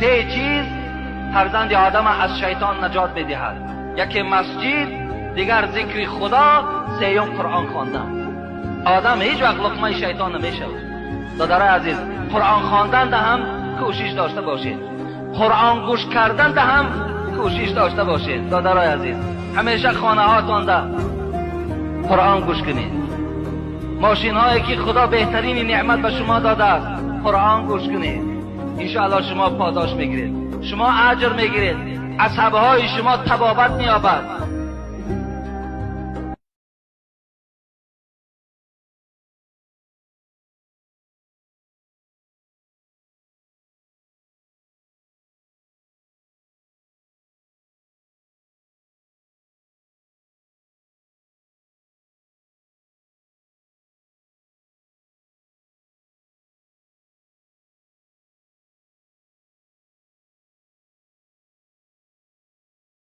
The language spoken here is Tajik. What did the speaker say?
Се чиз фарзанди одам аз шайтон наҷот медиҳад: яке масҷид, дигар зикри Худо, сеюм Қуръон хондан. Одам ҳеҷ вақт луқмаи шайтон намешавад. Додарои азиз, Қуръон хондан да ҳам кӯшиш дошта бошед, Қуръон гӯш кардан да ҳам кӯшиш дошта бошед. Додарои азиз, ҳамеша хонаҳоятонда Қуръон гӯш кунед. Мошинҳое ки Худо беҳтарини неъмат ба шумо додааст, Қуръон гӯш кунед. Иншоаллоҳ шумо подош мегиред, шумо аҷр мегиред, асабҳои шумо табобат меёбад.